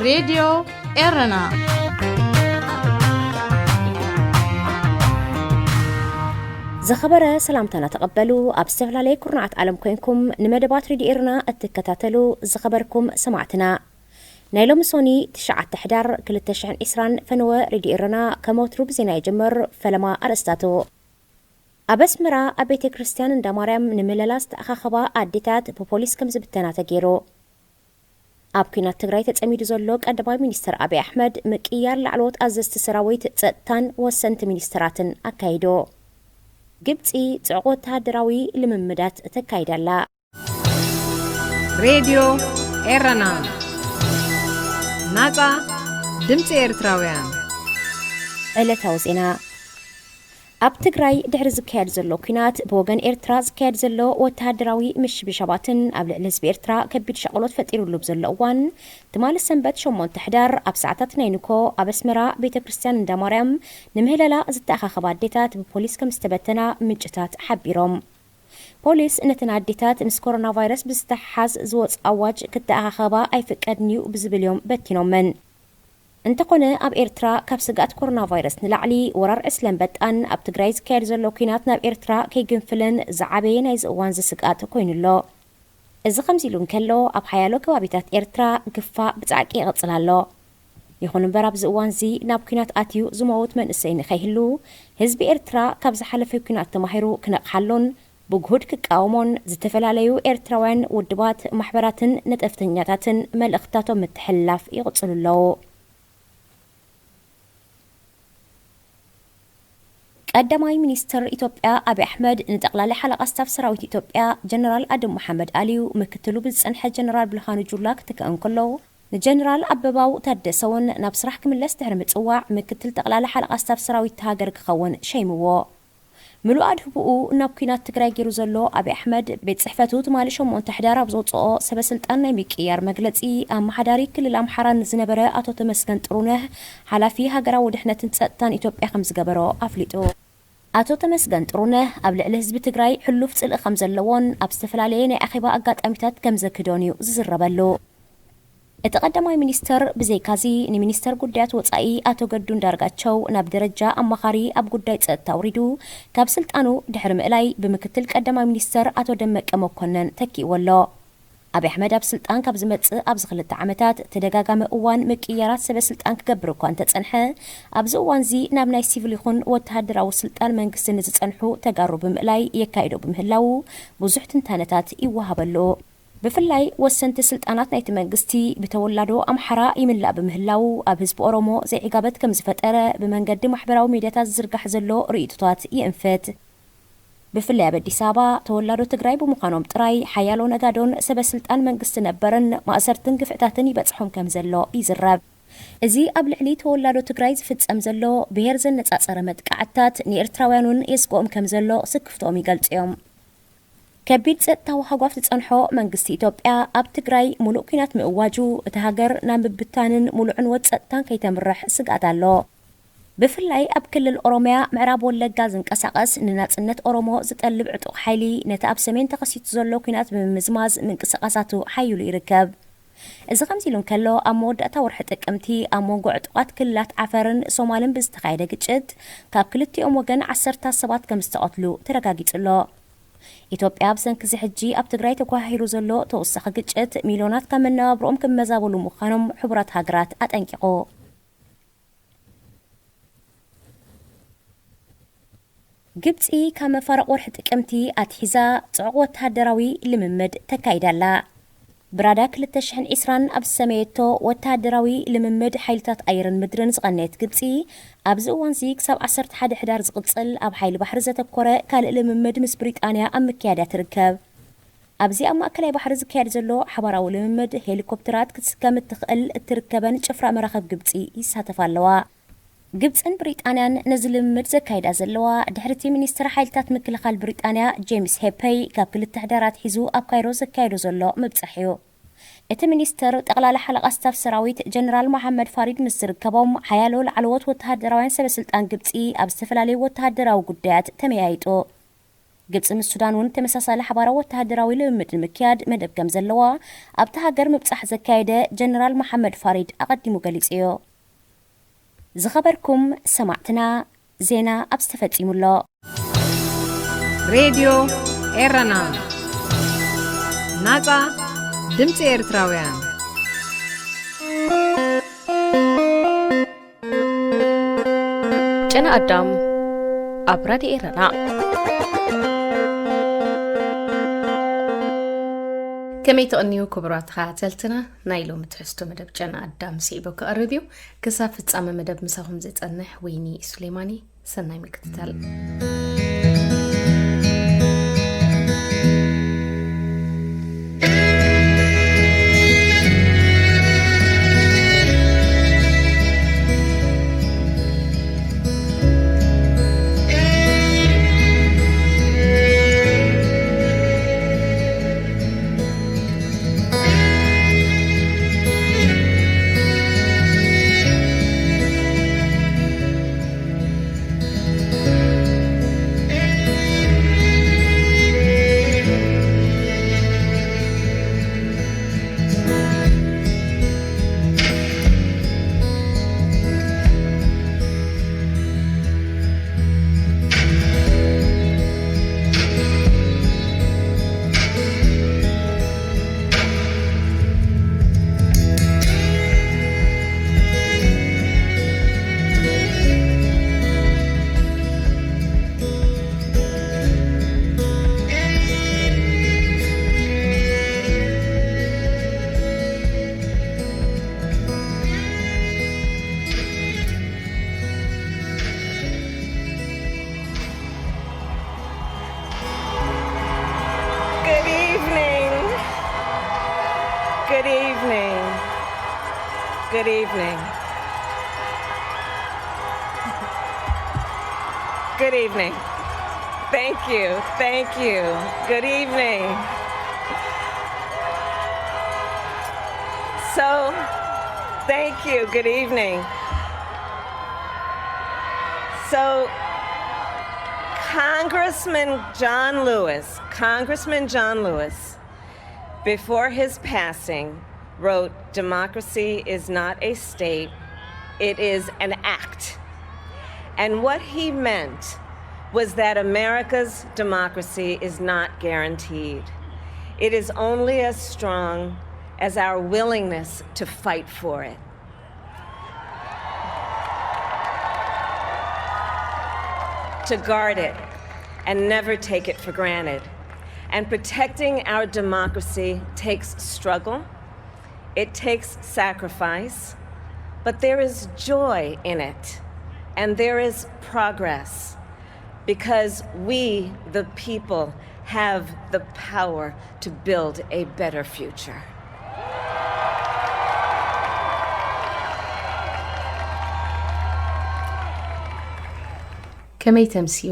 ሬድዮ ኤረና። ዝኸበረ ሰላምታና ተቐበሉ። ኣብ ዝተፈላለየ ኩርናዓት ዓለም ኮይንኩም ንመደባት ሬድዮ ኤረና እትከታተሉ ዝኸበርኩም ሰማዕትና፣ ናይ ሎሚ ሶኒ ትሽዓተ ሕዳር ክልተ ሽሕን ዕስራን ፈነወ ሬድዮ ኤረና ከም ወትሩ ብዜና ይጅምር። ፈለማ ኣርእስታቱ። ኣብ ኣስመራ ኣብ ቤተ ክርስቲያን እንዳ ማርያም ንምህለላ ዝተኣኻኸባ ኣዴታት ብፖሊስ ከም ዝብተና ተገይሩ። ኣብ ኲናት ትግራይ ተጸሚዱ ዘሎ ቀዳማይ ሚኒስተር ኣብይ ኣሕመድ ምቅይያር ላዕለዎት ኣዘዝቲ ሰራዊት፣ ጸጥታን ወሰንቲ ሚኒስተራትን ኣካይዱ። ግብጺ ጽዑቕ ወተሃደራዊ ልምምዳት ተካይድ ኣላ። ሬድዮ ኤረና፣ ናጻ ድምጺ ኤርትራውያን። ዕለታዊ ዜና። ኣብ ትግራይ ድሕሪ ዝካየድ ዘሎ ኲናት፣ ብወገን ኤርትራ ዝካየድ ዘሎ ወተሃደራዊ ምሽብሻባትን ኣብ ልዕሊ ህዝቢ ኤርትራ ከቢድ ሻቕሎት ፈጢሩሉ ብዘሎ እዋን፣ ትማሊ ሰንበት ሸሞንተ ሕዳር ኣብ ሰዓታት ናይ ንግሆ ኣብ ኣስመራ ቤተ ክርስቲያን እንዳ ማርያም ንምህለላ ዝተኣኻኸባ ኣዴታት ብፖሊስ ከም ዝተበተና ምንጭታት ሓቢሮም። ፖሊስ ነተን ኣዴታት ምስ ኮሮና ቫይረስ ብዝተሓሓዝ ዝወጽእ ኣዋጅ ክተኣኻኸባ ኣይፍቀድን እዩ ብዝብል እዮም በቲኖመን። እንተኾነ፣ ኣብ ኤርትራ ካብ ስግኣት ኮሮና ቫይረስ ንላዕሊ ወራር ዕስለ ኣንበጣን ኣብ ትግራይ ዝካየድ ዘሎ ኲናት ናብ ኤርትራ ከይግንፍልን ዝዓበየ ናይዚ እዋን እዚ ስግኣት ኮይኑ ኣሎ። እዚ ከምዚ ኢሉ እንከሎ፣ ኣብ ሓያሎ ከባቢታት ኤርትራ ግፋ ብጻዕቂ ይቕጽል ኣሎ። ይኹን እምበር፣ ኣብዚ እዋን እዚ ናብ ኲናት ኣትዩ ዝመውት መንእሰይ ንኸይህሉ፣ ህዝቢ ኤርትራ ካብ ዝሓለፈ ኲናት ተማሂሩ ክነቕሓሉን ብግሁድ ክቃወሞን ዝተፈላለዩ ኤርትራውያን ውድባት፣ ማሕበራትን ነጠፍተኛታትን መልእኽትታቶም ምትሕልላፍ ይቕጽሉ ኣለዉ። ቀዳማይ ሚኒስትር ኢትዮጵያ ኣብይ ኣሕመድ ንጠቕላሊ ሓለቓ ስታፍ ሰራዊት ኢትዮጵያ ጀነራል ኣደም መሓመድ ኣልዩ ምክትሉ ብዝጸንሐ ጀነራል ብርሃኑ ጁላ ክትክእ እንከሎ፣ ንጀነራል ኣበባው ታደሰ እውን ናብ ስራሕ ክምለስ ድሕሪ ምጽዋዕ፣ ምክትል ጠቕላሊ ሓለቓ ስታፍ ሰራዊት ሃገር ክኸውን ሸይምዎ። ምሉእ ኣድህቦኡ ናብ ኲናት ትግራይ ገይሩ ዘሎ ኣብይ ኣሕመድ፣ ቤት ጽሕፈቱ ትማሊ ሸሞንተ ሕዳር ኣብ ዘውጽኦ ሰበ ስልጣን ናይ ምቅይያር መግለጺ፣ ኣመሓዳሪ ክልል ኣምሓራ ንዝነበረ ኣቶ ተመስገን ጥሩነህ ሓላፊ ሃገራዊ ድሕነትን ጸጥታን ኢትዮጵያ ከም ዝገበሮ ኣፍሊጡ። ኣቶ ተመስገን ጥሩነህ ኣብ ልዕሊ ህዝቢ ትግራይ ሕሉፍ ጽልኢ ከም ዘለዎን ኣብ ዝተፈላለየ ናይ ኣኼባ ኣጋጣሚታት ከም ዘክህዶን እዩ ዝዝረበሉ። እቲ ቀዳማይ ሚኒስተር ብዘይካዚ፣ ንሚኒስተር ጉዳያት ወጻኢ ኣቶ ገዱ እንዳርጋቸው ናብ ደረጃ ኣማኻሪ ኣብ ጉዳይ ጸጥታ ኣውሪዱ፣ ካብ ስልጣኑ ድሕሪ ምእላይ፣ ብምክትል ቀዳማይ ሚኒስተር ኣቶ ደመቀ መኮነን ተኪእዎ ኣሎ። ኣብይ ኣሕመድ ኣብ ስልጣን ካብ ዝመጽእ ኣብዚ ክልተ ዓመታት፣ ተደጋጋሚ እዋን ምቅይያራት ሰበ ስልጣን ክገብር እኳ እንተጸንሐ፣ ኣብዚ እዋንዚ ናብ ናይ ሲቪል ይኹን ወተሃደራዊ ስልጣን መንግስቲ ንዝጸንሑ ተጋሩ ብምእላይ የካይዶ ብምህላዉ፣ ብዙሕ ትንታነታት ይወሃበሉ። ብፍላይ ወሰንቲ ስልጣናት ናይቲ መንግስቲ ብተወላዶ ኣምሓራ ይምላእ ብምህላዉ፣ ኣብ ህዝቢ ኦሮሞ ዘይዕጋበት ከም ዝፈጠረ ብመንገዲ ማሕበራዊ ሚድያታት ዝዝርጋሕ ዘሎ ርእይቶታት ይእንፍት። ብፍላይ ኣብ ኣዲስ ኣበባ፣ ተወላዶ ትግራይ ብምዃኖም ጥራይ፣ ሓያሎ ነጋዶን ሰበ ስልጣን መንግስቲ ነበርን ማእሰርትን ግፍዕታትን ይበጽሖም ከም ዘሎ ይዝረብ። እዚ ኣብ ልዕሊ ተወላዶ ትግራይ ዝፍጸም ዘሎ ብሄር ዘነጻጸረ መጥቃዕትታት ንኤርትራውያን እውን የስግኦም ከም ዘሎ ስክፍትኦም ይገልጹ እዮም። ከቢድ ጸጥታዊ ሃጓፍ ዝጸንሖ መንግስቲ ኢትዮጵያ፣ ኣብ ትግራይ ሙሉእ ኲናት ምእዋጁ፣ እታ ሃገር ናብ ምብታንን ሙሉእ ዕንወት ጸጥታን ከይተምርሕ ስግኣት ኣሎ። ብፍላይ ኣብ ክልል ኦሮምያ ምዕራብ ወለጋ ዝንቀሳቐስ ንናጽነት ኦሮሞ ዝጠልብ ዕጡቕ ሓይሊ፣ ነቲ ኣብ ሰሜን ተኸሲቱ ዘሎ ኲናት ብምምዝማዝ ምንቅስቓሳቱ ሓይሉ ይርከብ። እዚ ከምዚ ኢሉ እንከሎ፣ ኣብ መወዳእታ ወርሒ ጥቅምቲ ኣብ መንጎ ዕጡቓት ክልላት ዓፈርን ሶማልን ብዝተኻየደ ግጭት፣ ካብ ክልቲኦም ወገን ዓሰርታት ሰባት ከም ዝተቐትሉ ተረጋጊጹ ኣሎ። ኢትዮጵያ ብሰንኪ እዚ ሕጂ ኣብ ትግራይ ተጓሃሂሩ ዘሎ ተወሳኺ ግጭት፣ ሚልዮናት ካብ መነባብሮኦም ክመዛበሉ ምዃኖም ሕቡራት ሃገራት ኣጠንቂቑ። ግብጺ ካብ መፋርቕ ወርሒ ጥቅምቲ ኣትሒዛ ጽዑቕ ወተሃደራዊ ልምምድ ተካይድ ኣላ። ብራዳ ክልተ ሽሕን ዕስራን ኣብ ዝሰመየቶ ወተሃደራዊ ልምምድ ሓይልታት ኣየርን ምድርን ዝቐነየት ግብጺ፣ ኣብዚ እዋንዚ ክሳብ ዓሰርተ ሓደ ሕዳር ዝቕጽል ኣብ ሓይሊ ባሕሪ ዘተኮረ ካልእ ልምምድ ምስ ብሪጣንያ ኣብ ምክያድ እያ ትርከብ። ኣብዚ ኣብ ማእከላይ ባሕሪ ዝካየድ ዘሎ ሓባራዊ ልምምድ፣ ሄሊኮፕተራት ክትስከም እትኽእል እትርከበን ጭፍራ መራኽብ ግብጺ ይሳተፋ ኣለዋ። ግብጽን ብሪጣንያን ነዚ ልምምድ ዘካይዳ ዘለዋ፣ ድሕሪቲ ሚኒስትር ሓይልታት ምክልኻል ብሪጣንያ ጄምስ ሄፐይ ካብ ክልተ ሕዳር ኣትሒዙ ኣብ ካይሮ ዘካየዶ ዘሎ ምብጻሕ እዩ። እቲ ሚኒስትር፣ ጠቕላሊ ሓለቓ ስታፍ ሰራዊት ጀነራል መሓመድ ፋሪድ ምስ ዝርከቦም፣ ሓያሎ ላዕለዎት ወተሃደራውያን ሰበ ስልጣን ግብጺ ኣብ ዝተፈላለዩ ወተሃደራዊ ጉዳያት ተመያይጡ። ግብጺ ምስ ሱዳን እውን ተመሳሳሊ ሓባራዊ ወተሃደራዊ ልምምድ ንምክያድ መደብ ከም ዘለዋ ኣብታ ሃገር ምብጻሕ ዘካየደ ጀነራል መሓመድ ፋሪድ ኣቐዲሙ ገሊጹ እዩ። ዝኸበርኩም ሰማዕትና፣ ዜና ኣብዚ ተፈጺሙ ኣሎ። ሬድዮ ኤረና፣ ናጻ ድምጺ ኤርትራውያን። ጨና ኣዳም ኣብ ራድዮ ኤረና። ከመይ ትቕንዩ ክቡራት ተኸታተልትና? ናይ ሎሚ ትሕዝቶ መደብ ጨና ኣዳም ስዒቡ ክቐርብ እዩ። ክሳብ ፍጻመ መደብ ምሳኹም ዝጸንሕ ወይኒ ሱሌማኒ። ሰናይ ምክትታል። Good evening. Good evening. Good evening. Good evening. Thank you. Thank you. Good evening. So, thank you. Good evening. So, Congressman John Lewis, Congressman John Lewis, before his passing, wrote, "Democracy is not a state, it is an act." And what he meant was that America's democracy is not guaranteed. It is only as strong as our willingness to fight for it, to guard it, and never take it for granted. And protecting our democracy takes struggle, it takes sacrifice, but there is joy in it, and there is progress, because we, the people, have the power to build a better future. ከመይ ተምስዩ?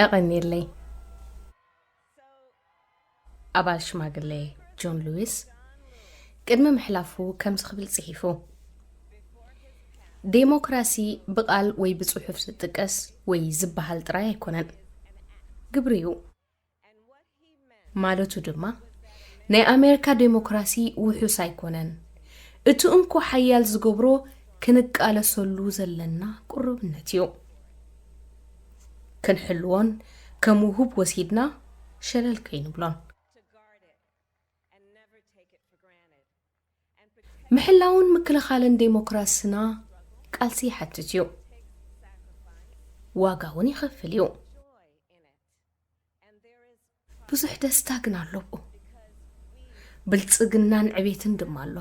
ኣቐንየለይ። ኣባል ሽማግለ ጆን ሉዊስ ቅድሚ ምሕላፉ ከምዚ ክብል ጽሒፉ፣ ዴሞክራሲ ብቓል ወይ ብጽሑፍ ዝጥቀስ ወይ ዝበሃል ጥራይ ኣይኮነን፣ ግብሪ እዩ። ማለቱ ድማ፣ ናይ ኣሜሪካ ዴሞክራሲ ውሑስ ኣይኮነን። እቲ እንኮ ሓያል ዝገብሮ ክንቃለሰሉ ዘለና ቅሩብነት እዩ። ክንሕልዎን ከም ውሁብ ወሲድና ሸለል ከይንብሎን። ምሕላውን ምክልኻልን ዴሞክራስና ቃልሲ ይሓትት እዩ። ዋጋ እውን ይኸፍል እዩ። ብዙሕ ደስታ ግን ኣሎ ኣብኡ። ብልጽግናን ዕቤትን ድማ ኣሎ።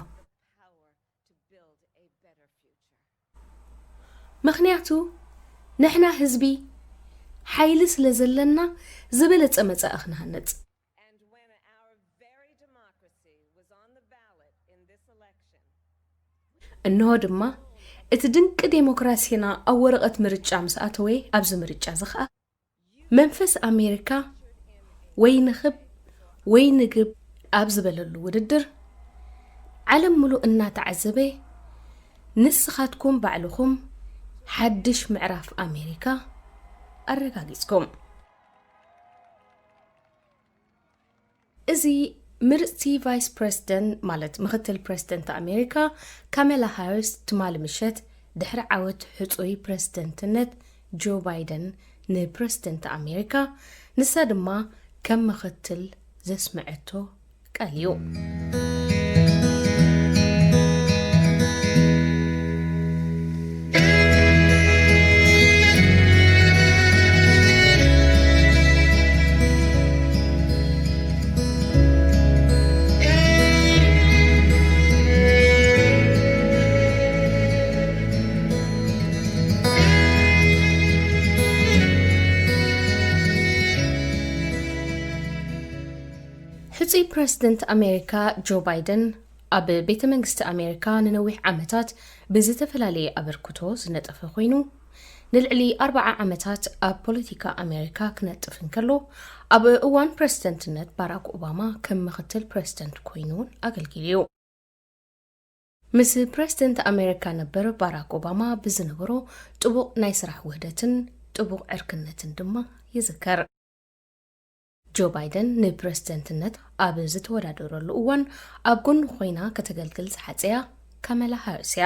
ምኽንያቱ ንሕና ህዝቢ ሓይሊ ስለ ዘለና ዝበለጸ መጻኢ ክንሃንጽ። And when our very democracy was on the ballot in this election, እንሆ ድማ እቲ ድንቂ ዴሞክራሲና ኣብ ወረቐት ምርጫ ምስ ኣተወ፣ ኣብዚ ምርጫ እዚ ኸኣ መንፈስ ኣሜሪካ ወይ ንኽብ ወይ ንግብ ኣብ ዝበለሉ ውድድር፣ ዓለም ምሉእ እናተዓዘበ፣ ንስኻትኩም ባዕልኹም ሓድሽ ምዕራፍ ኣሜሪካ ኣረጋጊጽኩም። እዚ ምርጽቲ ቫይስ ፕረዚደንት ማለት ምኽትል ፕረዚደንት ኣሜሪካ ካሜላ ሃሪስ ትማሊ ምሸት ድሕሪ ዓወት ሕጹይ ፕረዚደንትነት ጆ ባይደን ንፕረዚደንት ኣሜሪካ ንሳ ድማ ከም ምኽትል ዘስምዐቶ ቃል እዩ። ሕጹይ ፕረዚደንት ኣሜሪካ ጆ ባይደን ኣብ ቤተ መንግስቲ ኣሜሪካ ንነዊሕ ዓመታት ብዝተፈላለየ ኣበርክቶ ዝነጠፈ ኮይኑ፣ ንልዕሊ ኣርብዓ ዓመታት ኣብ ፖለቲካ ኣሜሪካ ክነጥፍ እንከሎ፣ ኣብ እዋን ፕረዚደንትነት ባራክ ኦባማ ከም ምኽትል ፕረዚደንት ኮይኑ እውን ኣገልጊሉ እዩ። ምስ ፕረዚደንት ኣሜሪካ ነበር ባራክ ኦባማ ብዝነበሮ ጥቡቕ ናይ ስራሕ ውህደትን ጥቡቕ ዕርክነትን ድማ ይዝከር። ጆ ባይደን ንፕረዚደንትነት ኣብ ዝተወዳደረሉ እዋን ኣብ ጎኑ ኮይና ከተገልግል ዝሓጸያ ካመላ ሃሪስ እያ።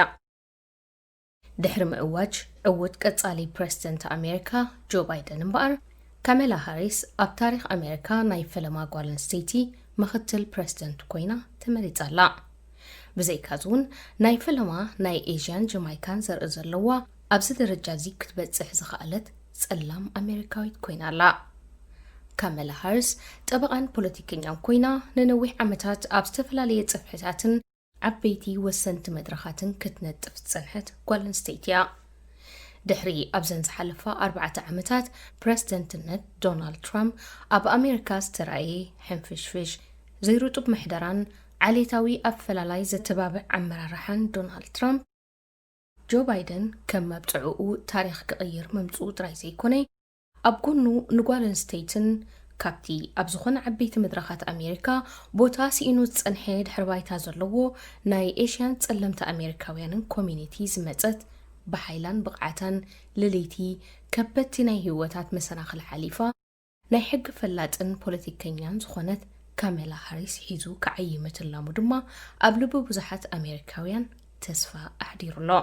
ድሕሪ ምእዋጅ ዕዉት ቀጻሊ ፕረዚደንት ኣሜሪካ ጆ ባይደን እምበኣር፣ ካሜላ ሃሪስ ኣብ ታሪኽ ኣሜሪካ ናይ ፈለማ ጓል ኣንስተይቲ ምኽትል ፕረዚደንት ኮይና ተመሪጻ ኣላ። ብዘይካዚ እውን ናይ ፈለማ ናይ ኤዥያን ጀማይካን ዘርኢ ዘለዋ ኣብዚ ደረጃ እዚ ክትበጽሕ ዝኸኣለት ጸላም ኣሜሪካዊት ኮይና ኣላ። ካሜላ ሃሪስ ጠበቓን ፖለቲከኛን ኮይና ንነዊሕ ዓመታት ኣብ ዝተፈላለየ ጽፍሕታትን ዓበይቲ ወሰንቲ መድረኻትን ክትነጥፍ ዝጸንሐት ጓል ኣንስተይቲ እያ። ድሕሪ ኣብዘን ዝሓለፋ ኣርባዕተ ዓመታት ፕረዚደንትነት ዶናልድ ትራምፕ ኣብ ኣሜሪካ ዝተራእየ ሕንፍሽፍሽ፣ ዘይርጡብ ምሕደራን ዓሌታዊ ኣፈላላይ ዘተባብዕ ኣመራርሓን ዶናልድ ትራምፕ፣ ጆ ባይደን ከም መብጽዕኡ ታሪኽ ክቕይር ምምጽኡ ጥራይ ዘይኮነ፣ ኣብ ጎኑ ንጓል ኣንስተይትን ካብቲ ኣብ ዝኾነ ዓበይቲ መድረኻት ኣሜሪካ ቦታ ስኢኑ ዝጸንሐ ድሕሪ ባይታ ዘለዎ ናይ ኤሽያን ጸለምቲ ኣሜሪካውያንን ኮሚኒቲ ዝመጸት ብሓይላን ብቕዓታን ለለይቲ ከበድቲ ናይ ህይወታት መሰናኽል ሓሊፋ ናይ ሕጊ ፈላጥን ፖለቲከኛን ዝኾነት ካሜላ ሃሪስ ሒዙ ክዓዪ ምትላሙ ድማ ኣብ ልቢ ብዙሓት ኣሜሪካውያን ተስፋ ኣሕዲሩ ኣሎ።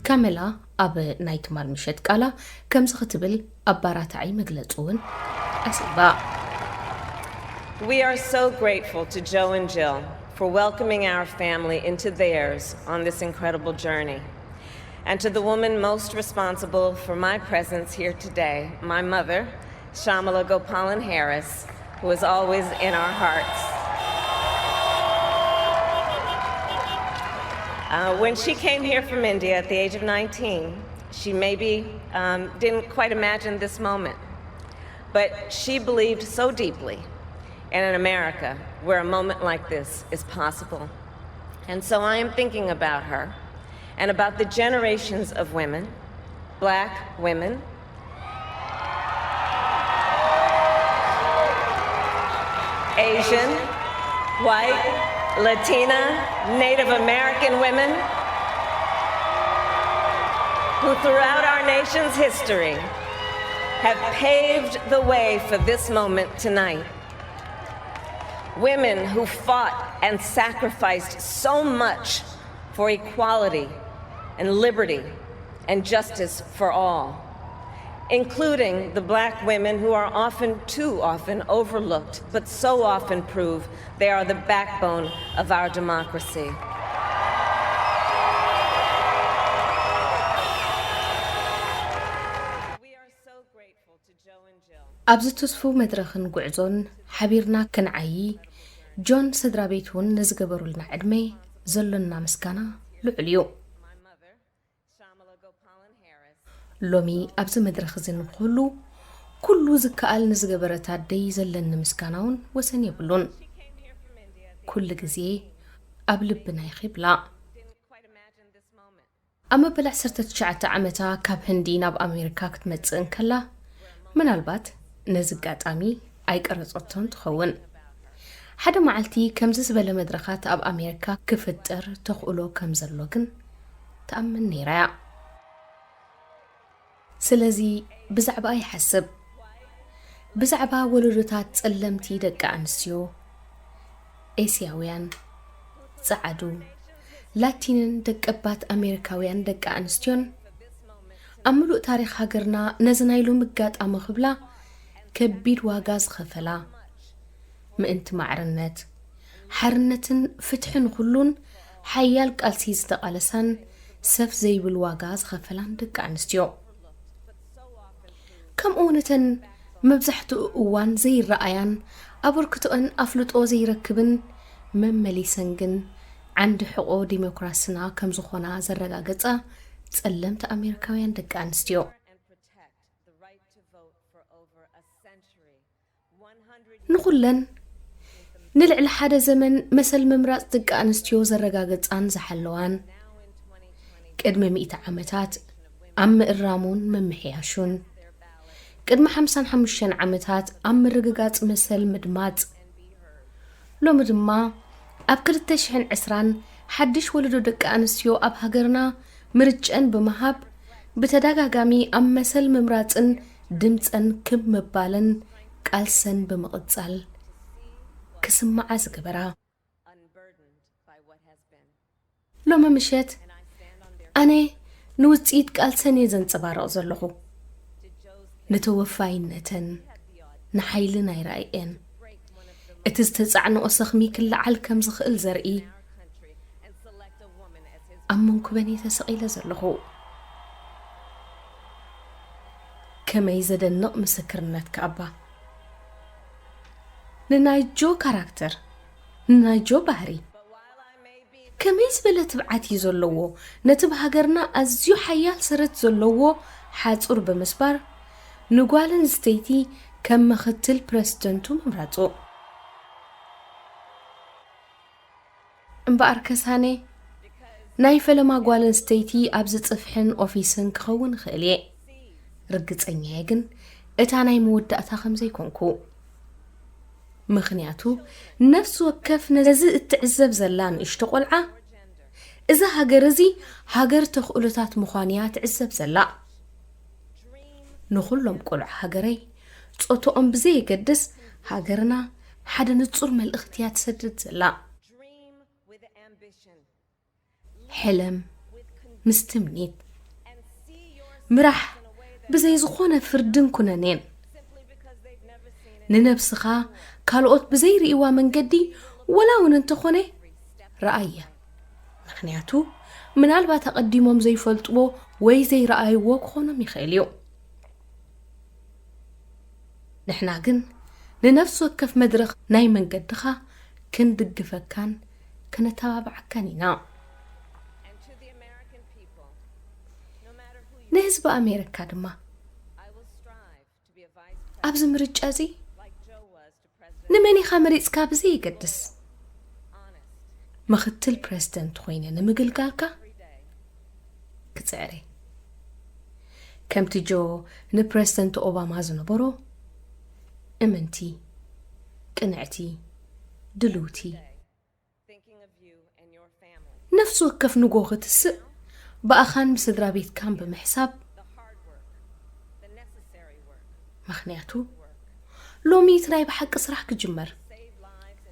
ካመላ ኣብ ናይ ትማል ምሸት ቃላ ከምዚ ክትብል ኣባራታዒ መግለጺ እውን ኣስዒባ። We are so grateful to Joe and Jill for welcoming our family into theirs on this incredible journey. And to the woman most responsible for my presence here today, my mother, Shyamala Gopalan Harris, who is always in our hearts. Uh, when she came here from India at the age of nineteen, she maybe um, didn't quite imagine this moment. But she believed so deeply in an America where a moment like this is possible. And so I am thinking about her and about the generations of women, black women, Asian, white, Latina, Native American women who throughout our nation's history have paved the way for this moment tonight. Women who fought and sacrificed so much for equality and liberty and justice for all. including the black women who are often, too often, overlooked, but so often prove they are the backbone of our democracy. We are so grateful to Joe and Jill. ኣብዚ ትስፉው መድረኽን ጉዕዞን ሓቢርና ክንዓዪ፣ ጆን ስድራ ቤት እውን ንዝገበሩልና ዕድመ ዘሎና ምስጋና ልዑል እዩ። ሎሚ ኣብዚ መድረኽ እዚ ንክህሉ ኩሉ ዝከኣል ንዝገበረት ኣደይ ዘለኒ ምስጋና እውን ወሰን የብሉን። ኩሉ ግዜ ኣብ ልብና ኢኺ ብላ። ኣብ መበል ዓሰርተ ትሽዓተ ዓመታ ካብ ህንዲ ናብ ኣሜሪካ ክትመጽእ እንከላ፣ ምናልባት ነዚ ኣጋጣሚ ኣይቀረጸቶን ትኸውን። ሓደ መዓልቲ ከምዚ ዝበለ መድረኻት ኣብ ኣሜሪካ ክፍጠር ተኽእሎ ከም ዘሎ ግን ትኣምን ነይራ እያ። ስለዚ ብዛዕባኣ ይሓስብ። ብዛዕባ ወለዶታት ጸለምቲ ደቂ ኣንስትዮ፣ ኤስያውያን፣ ጸዓዱ፣ ላቲንን ደቀባት ኣሜሪካውያን ደቂ ኣንስትዮን፣ ኣብ ምሉእ ታሪኽ ሃገርና ነዚ ናይ ሎሚ ኣጋጣሚ ክብላ ከቢድ ዋጋ ዝኸፈላ፣ ምእንቲ ማዕርነት፣ ሓርነትን ፍትሒ ንኹሉን ሓያል ቃልሲ ዝተቓለሳን ሰፍ ዘይብል ዋጋ ዝኸፈላን ደቂ ኣንስትዮ። ከምኡ እውን እተን መብዛሕትኡ እዋን ዘይረኣያን ኣበርክቶአን ኣፍልጦ ዘይረክብን መመሊሰን ግን ዓንዲ ሕቖ ዲሞክራስና ከም ዝኾና ዘረጋገጻ ጸለምቲ ኣሜሪካውያን ደቂ ኣንስትዮ። ንኹለን ንልዕሊ ሓደ ዘመን መሰል ምምራጽ ደቂ ኣንስትዮ ዘረጋገጻን ዝሓለዋን፣ ቅድሚ ሚእቲ ዓመታት ኣብ ምእራሙን ምምሕያሹን፣ ቅድሚ ሓምሳን ሓሙሽተን ዓመታት ኣብ ምርግጋጽ መሰል ምድማጽ፣ ሎሚ ድማ ኣብ ክልተ ሽሕን ዕስራን ሓድሽ ወለዶ ደቂ ኣንስትዮ ኣብ ሃገርና ምርጨን ብምሃብ ብተደጋጋሚ ኣብ መሰል ምምራጽን ድምጸን ክብ ምባለን ቃልሰን ብምቕጻል ክስምዓ ዝገበራ። ሎሚ ምሸት ኣነ ንውጽኢት ቃልሰን እየ ዘንጸባርቕ ዘለኹ። ንተወፋይነተን ንሓይሊ ናይ ራእየን፣ እቲ ዝተጻዕንኦ ሰኽሚ ክለዓል ከም ዝኽእል ዘርኢ ኣብ መንኩበን እየ ተሰቒለ ዘለኹ። ከመይ ዘደንቕ ምስክርነት ከኣባ! ንናይ ጆ ካራክተር፣ ንናይ ጆ ባህሪ፣ ከመይ ዝበለ ትብዓት እዩ ዘለዎ! ነቲ ብሃገርና ኣዝዩ ሓያል ሰረት ዘለዎ ሓጹር ብምስባር፣ ንጓል ኣንስተይቲ ከም ምኽትል ፕረሲደንቱ ምምራጹ። እምበኣር ከሳነ፣ ናይ ፈለማ ጓል ኣንስተይቲ ኣብዚ ጽፍሕን ኦፊስን ክኸውን እኽእል እየ። ርግጸኛ እየ ግን እታ ናይ መወዳእታ ከም ዘይኮንኩ። ምኽንያቱ፣ ነፍሲ ወከፍ ነዚ እትዕዘብ ዘላ ንእሽቶ ቆልዓ፣ እዛ ሃገር እዚ ሃገር ተኽእሎታት ምዃን እያ ትዕዘብ ዘላ። ንኹሎም ቆልዑ ሃገረይ፣ ጾቶኦም ብዘየገድስ፣ ሃገርና ሓደ ንጹር መልእኽቲ እያ ትሰድድ ዘላ። ሕለም ምስ ትምኒት። ምራሕ ብዘይ ዝኾነ ፍርድን ኩነኔን። ንነብስኻ ካልኦት ብዘይርእይዋ መንገዲ፣ ወላ እውን እንተኾነ፣ ረኣያ። ምኽንያቱ፣ ምናልባት ኣቐዲሞም ዘይፈልጥዎ ወይ ዘይረኣይዎ ክኾኖም ይኽእል እዩ። ንሕና ግን ንነፍሲ ወከፍ መድረኽ ናይ መንገድኻ ክንድግፈካን ከነተባብዓካን ኢና። ንህዝቢ ኣሜሪካ ድማ፣ ኣብዚ ምርጫ እዚ ንመን ኢኻ መሪጽካ ብዘየገድስ፣ ምኽትል ፕረዚደንት ኮይነ ንምግልጋልካ ክጽዕር እየ። ከምቲ ጆ ንፕረዚደንት ኦባማ ዝነበሮ፣ እምንቲ፣ ቅንዕቲ፣ ድልውቲ፣ ነፍሲ ወከፍ ንጎ ክትስእ ብኣኻን ብስድራ ቤትካን ብምሕሳብ፣ ምኽንያቱ ሎሚ እቲ ናይ ብሓቂ ስራሕ ክጅመር፣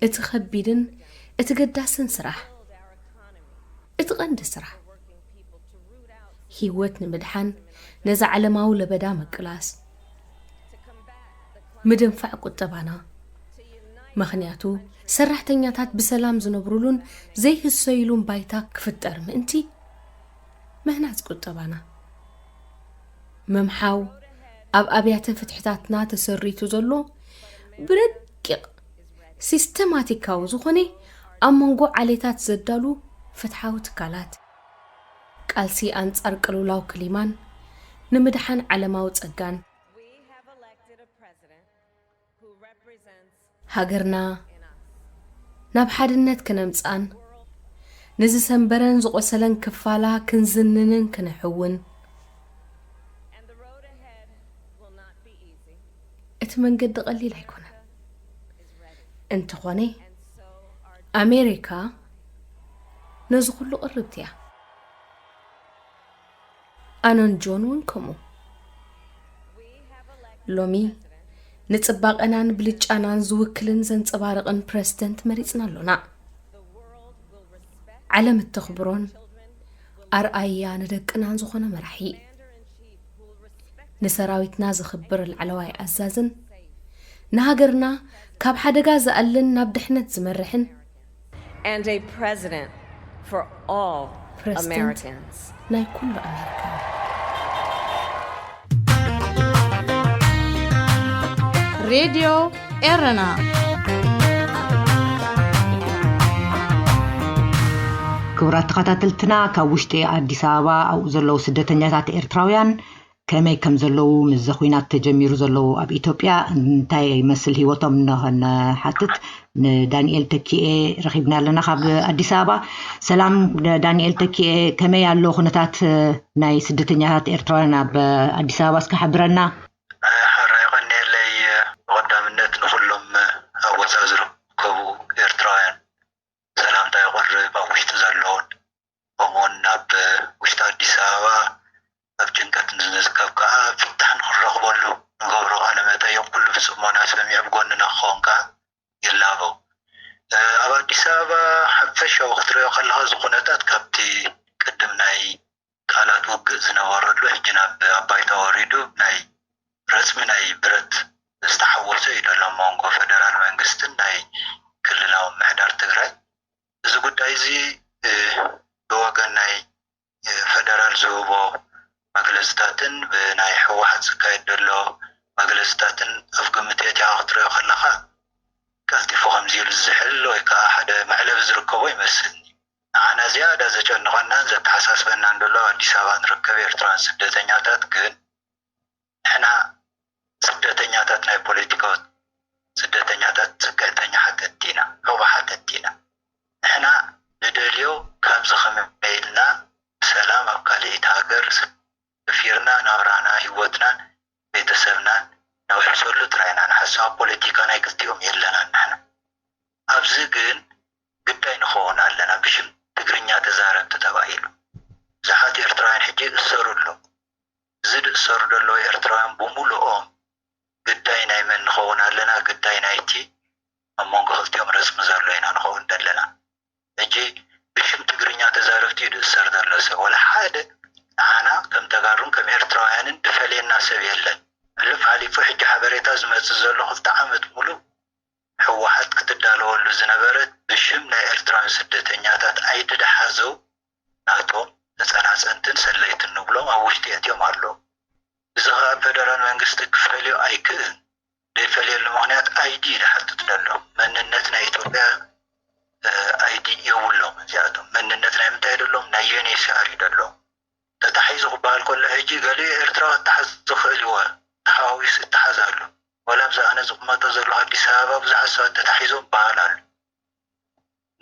እቲ ከቢድን እቲ ገዳስን ስራሕ፣ እቲ ቀንዲ ስራሕ፣ ህይወት ንምድሓን ነዚ ዓለማዊ ለበዳ ምቅላስ፣ ምድንፋዕ ቁጠባና። ምኽንያቱ ሰራሕተኛታት ብሰላም ዝነብሩሉን ዘይህሰይሉን ባይታ ክፍጠር ምእንቲ ምህናጽ ቁጠባና። ምምሓው ኣብ ኣብያተ ፍትሕታትና ተሰሪቱ ዘሎ ብረቂቕ ሲስተማቲካዊ ዝኾነ ኣብ መንጎ ዓሌታት ዘዳሉ ፍትሓዊ ትካላት፣ ቃልሲ ኣንጻር ቅልውላው ክሊማን ንምድሓን ዓለማዊ ጸጋን፣ ሃገርና ናብ ሓድነት ክነምጽኣን ንዝሰንበረን ዝቖሰለን ክፋላ ክንዝንንን ክንሕውን፣ እቲ መንገዲ ቀሊል ኣይኮነን። እንተኾነ ኣሜሪካ ነዚ ኩሉ ቅርብቲ እያ። ኣነን ጆን እውን ከምኡ። ሎሚ ንጽባቐናን ብልጫናን ዝውክልን ዘንጸባርቕን ፕረዚደንት መሪጽና ኣሎና። ዓለም እተኽብሮን ኣርኣያ ንደቅናን ዝኾነ መራሒ፣ ንሰራዊትና ዘኽብር ላዕለዋይ ኣዛዝን ንሃገርና ካብ ሓደጋ ዝኣልን ናብ ድሕነት ዝመርሕን and a president for all ፕረዚደንት Americans. ናይ ኩሉ ኣሜሪካዊ። ሬድዮ ኤረና። ክቡራት ተኸታተልትና፣ ካብ ውሽጢ ኣዲስ ኣበባ ኣብኡ ዘለዉ ስደተኛታት ኤርትራውያን ከመይ ከም ዘለዉ፣ ምስዚ ኹናት ተጀሚሩ ዘለዉ ኣብ ኢትዮጵያ እንታይ ይመስል ህይወቶም ንኸንሓትት ንዳንኤል ተኪኤ ረኺብና ኣለና ካብ ኣዲስ ኣበባ። ሰላም ዳንኤል ተኪኤ፣ ከመይ ኣሎ ኩነታት ናይ ስደተኛታት ኤርትራውያን ኣብ ኣዲስ ኣበባ እስከ ሓብረና። ሕራይ ቀኒየለይ። ብቐዳምነት ንኹሎም ኣብ ወፃኢ ዝርከቡ ኤርትራውያን ሰላምታ የቕርብ። ኣብ ውሽጢ ዘለውን ከምኡውን ኣብ ውሽጢ ኣዲስ ኣበባ ኣብ ጭንቀት ንዝርከብ ከዓ ፍታሕ ንክንረኽበሉ ንገብሮ ቃለ መጠይቕ ኩሉ ብፅሞና ሰሚዑ ኣብ ጎንና ክኸውን ከዓ ይላበው። ኣብ ኣዲስ ኣበባ ሓፈሻዊ ክትሪኦ ከለካ እዚ ኩነታት ካብቲ ቅድም ናይ ቃላት ውግእ ዝነበረሉ ሕጂ ናብ ኣባይታ ወሪዱ ናይ ረፅሚ ናይ ብረት ዝተሓወሰ እዩ ዘሎ መንጎ ፈደራል መንግስትን ናይ ክልላዊ ምሕዳር ትግራይ። እዚ ጉዳይ እዚ ብወገን ናይ ፈደራል ዝህቦ መግለፅታትን ብናይ ህወሓት ዝካየድ ዘሎ መግለፅታትን ኣብ ግምት የእትኻ ክትሪኦ ከለካ ቀልጢፉ ከምዚ ኢሉ ዝዝሕል ወይ ከዓ ሓደ መዕለቢ ዝርከቦ ይመስልኒ። ንዓና ዝያዳ ዘጨንቐናን ዘተሓሳስበናን ዘሎ ኣብ ኣዲስ ኣበባ ንርከብ ኤርትራውያን ስደተኛታት ግን ንሕና ስደተኛታት ናይ ፖለቲካዊ ስደተኛታት ፅግዕተኛ ሓተትቲ ኢና፣ ዑቑ ሓተትቲ ኢና። ንሕና ንደልዮ ካብዚ ከመይ ኢልና ብሰላም ኣብ ካልኣይቲ ሃገር ሰፊርና ናብራና ህይወትናን ቤተሰብናን ነውሕሰሉ ጥራይ ኢና ንሓስብ። ኣብ ፖለቲካ ናይ ክልቲኦም የለናን ንሕና። ኣብዚ ግን ግዳይ ንኸውን ኣለና ብሽም ትግርኛ ተዛረብቲ ተባሂሉ። ብዙሓት ኤርትራውያን ሕጂ ይእሰሩ ኣለዉ። እዚ ዝእሰሩ ዘለዉ ኤርትራውያን ብምሉኦም ግዳይ ናይ መን ንኸውን ኣለና? ግዳይ ናይቲ ኣብ መንጎ ክልቲኦም ረጽሚ ዘሎ ኢና ንኸውን ዘለና። ሕጂ ብሽም ትግርኛ ተዛረብቲ እዩ ዝእሰር ዘሎ ሰብ። ወላ ሓደ ንዓና ከም ተጋሩን ከም ኤርትራውያንን ዝፈልየና ሰብ የለን። ሕሉፍ ሓሊፉ ሕጂ ሓበሬታ ዝመጽእ ዘሎ ክልተ ዓመት ሙሉእ ህወሓት ክትዳለወሉ ዝነበረት ብሽም ናይ ኤርትራውያን ስደተኛታት ኣይዲ ዝሓዘው ናቶም ተጸናጸንትን ሰለይትን ንብሎም ኣብ ውሽጢ የእትዮም ኣለዉ። እዚ ኸኣ ፈደራል መንግስቲ ክፈልዮ ኣይክእልን። ዘይፈልየሉ ምኽንያት ኣይዲ እዩ ዝሓትት ዘሎ። መንነት ናይ ኢትዮጵያ ኣይዲ የብሎም እዚኣቶም። መንነት ናይ ምንታይ ደሎም? ናይ ዩኤንኤችሲኣር እዩ ደሎም። ተታሒዙ ክበሃል ከሎ ሕጂ ገሊኡ ኤርትራዊ ክተሓዝ ዝኽእል እዩ፣ ተሓዋዊሱ ይተሓዝ ኣሎ። ዋላ ኣብዚ ኣነ ዝቕመጦ ዘለኹ ኣዲስ ኣበባ ብዙሓት ሰባት ተታሒዞም ይበሃል ኣሎ።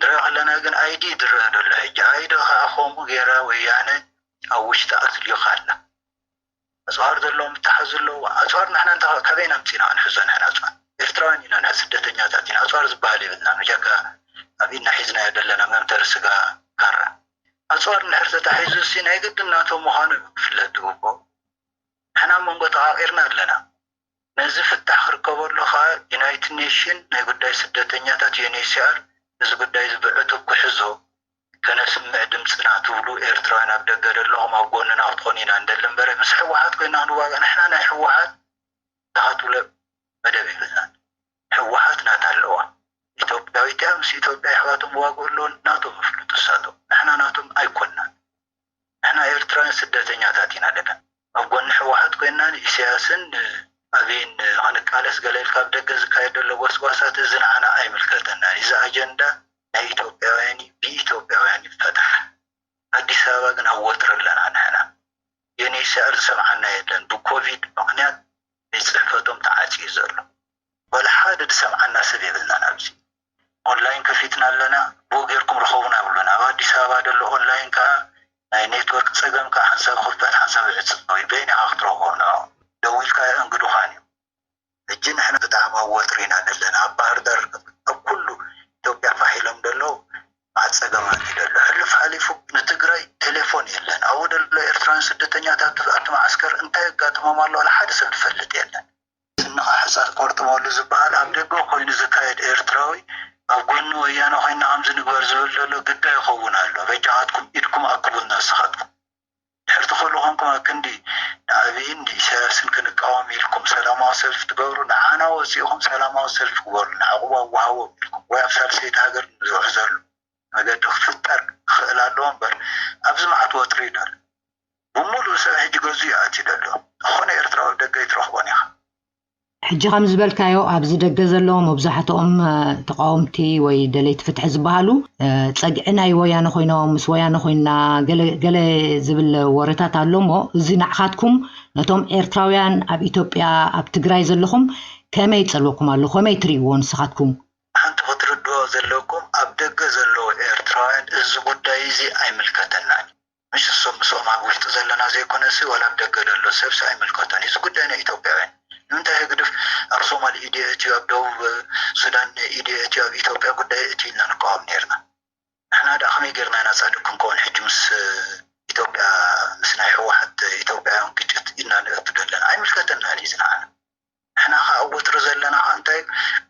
ንሪኦ ከለና ግን ኣይዲ ይድረእ ዘሎ ሕጂ። ኣይዲ ኸኣ ከምኡ ጌራ ወያነ ኣብ ውሽጢ ኣትልዩኻ ኣላ። ኣፅዋር ዘለዎም ይተሓዙ ኣለዉ። ኣፅዋር ንሕና እንተ ካበይና ኣምፂእና ክንሕዞ ንሕና ኣፅዋር? ኤርትራውያን ኢና ንሕና ስደተኛታት ኢና። ኣፅዋር ዝበሃል የብልናን ብጀካ ኣብ ኢድና ሒዝናዮ ዘለና መምተሪ ስጋ ካራ። ኣፅዋር እንድሕር ተታሒዙ እሲ ናይ ግድን ናቶም ምዃኑ እዩ ክፍለጥ ዝግብኦ። ንሕና ኣብ መንጎ ተቓቒርና ኣለና። ነዚ ፍታሕ ክርከበሉ ኸኣ ዩናይትድ ኔሽን ናይ ጉዳይ ስደተኛታት ዩኤንኤችሲኣር ነዚ ጉዳይ እዚ ብዕቱብ ክሕዞ ከነስምዕ ድምፅና ትብሉ ኤርትራውያን ኣብ ደገ ዘለኹም ኣብ ጎንና ክትኾኑ ኢና እንደሊ እምበር፣ ምስ ህወሓት ኮይና ክንዋጋእ፣ ንሕና ናይ ህወሓት ተኻትለ መደብ የብልናን። ህወሓት ናታ ኣለዋ። ኢትዮጵያዊት እያ፣ ምስ ኢትዮጵያ ኣሕዋቶም ዋግኡ ኣለዎ፣ ናቶም ይፍልጡ እሳቶም። ንሕና ናቶም ኣይኮንናን። ንሕና ኤርትራውያን ስደተኛታት ኢና ደለን። ኣብ ጎኒ ህወሓት ኮይና ንኢሳያስን ንኣብይን ክንቃለስ ገለ ኢልካ ኣብ ደገ ዝካየድ ዘሎ ጎስጓሳት፣ እዚ ንዓና ኣይምልከተናን። እዚ ኣጀንዳ ናይ ኢትዮጵያውያን እዩ፣ ብኢትዮጵያውያን ይፈታሕ። ኣዲስ ኣበባ ግን ኣብ ወጥሪ ኣለና ንሕና። ዩኤንኤችሲኣር ዝሰምዓና የለን። ብኮቪድ ምኽንያት ቤት ጽሕፈቶም ተዓጽዩ ዘሎ። ወላ ሓደ ዝሰምዓና ሰብ የብልናን ኣብዚ። ኦንላይን ከፊትና ኣለና፣ ብኡ ጌርኩም ርኸቡና ይብሉና። ኣብ ኣዲስ ኣበባ ዘሎ ኦንላይን ከኣ ናይ ኔትወርክ ጸገም ከኣ ሓንሳብ ክኽፈት ሓንሳብ ይዕጸው እዩ። በይንኻ ክትረኽቦም ንዕኦም። ደዊልካ የእንግዱኻን እዩ። ሕጂ ንሕና ብጣዕሚ ኣብ ወጥሪ ኢና ዘለና። ኣብ ባህር ዳር ኣብ ኩሉ ኢትዮጵያ ፋሕ ኢሎም ዘለዉ መዓት ጸገማት እዩ ዘሎ። ሕልፍ ሓሊፉ ንትግራይ ቴሌፎን የለን። ኣብኡ ዘሎ ኤርትራውያን ስደተኛታት ኣብቲ መዓስከር እንታይ የጋጥሞም ኣሎ ዋላ ሓደ ሰብ ዝፈልጥ የለን። ስንኻ ሕጻ ትቆርጥመሉ ዝበሃል ኣብ ደገ ኮይኑ ዝካየድ ኤርትራዊ ኣብ ጎኒ ወያነ ኮይና ከምዚ ንግበር ዝብል ዘሎ ግዳ ይኸውን ኣሎ። በጃኻትኩም ኢድኩም ኣክቡልና ንስኻትኩም። ድሕር ትኽእሉ ኮንኩም ኣብ ክንዲ ንኣብይን ንኢሳያስን ክንቃወም ኢልኩም ሰላማዊ ሰልፊ ትገብሩ፣ ንዓና ወፂእኹም ሰላማዊ ሰልፊ ግበሩ፣ ንዕቑባ ወሃቦም ኢልኩም ወይ ኣብ ሳልሰይቲ ሃገር ንዝውሕዘሉ መገዲ ክፍጠር ክኽእል ኣለዎ እምበር ኣብዚ መዓት ወጥሪ እዩ ዘሎ። ብምሉእ ሰብ ሕጂ ገዙ እዩ ኣትዩ ዘሎ። ዝኾነ ኤርትራዊ ኣብ ደገ ኣይትረኽቦን ኢኻ። ሕጂ ከም ዝበልካዮ ኣብዚ ደገ ዘለዉ መብዛሕትኦም እ፣ ተቃወምቲ ወይ ደለይቲ ፍትሒ ዝበሃሉ እ፣ ጸግዒ ናይ ወያነ ኮይኖም ምስ ወያነ ኮይና ገለ ገለ ዝብል ወረታት ኣሎ እሞ እዚ ንዓኻትኩም ነቶም ኤርትራውያን ኣብ ኢትዮጵያ ኣብ ትግራይ ዘለኹም ከመይ ይጸልወኩም ኣሎ? ከመይ ትርእይዎ ንስኻትኩም? ሓንቲ ክትርድኦ ዘለኩም ኣብ ደገ ዘለዉ ኤርትራውያን እዚ ጉዳይ እዚ ኣይምልከተናን እዩ። ምሽ እሶም ምስኦም ኣብ ውሽጢ ዘለና ዘይኮነሲ ዋላ ኣብ ደገ ዘሎ ሰብሲ ኣይምልከቶን እዩ። እዚ ጉዳይ ናይ ኢትዮጵያውያን ንምንታይ ህግድፍ ኣብ ሶማል ኢድዮ እትዩ ኣብ ደቡብ ሱዳን ኢድዮ እትዩ ኣብ ኢትዮጵያ ጉዳይ እትዩ ኢልና ንቃወም ነርና። ንሕና ደኣ ከመይ ጌርና ኢና ጻድቅ ክንከውን ሕጂ ምስ ኢትዮጵያ ምስ ናይ ህወሓት ኢትዮጵያውያን ግጭት ኢና ንእቱ ዘለና ኣይምልከተናን እዩ ዝንዓና። ንሕና ከኣ ኣብ ወጥሪ ዘለና ከኣ እንታይ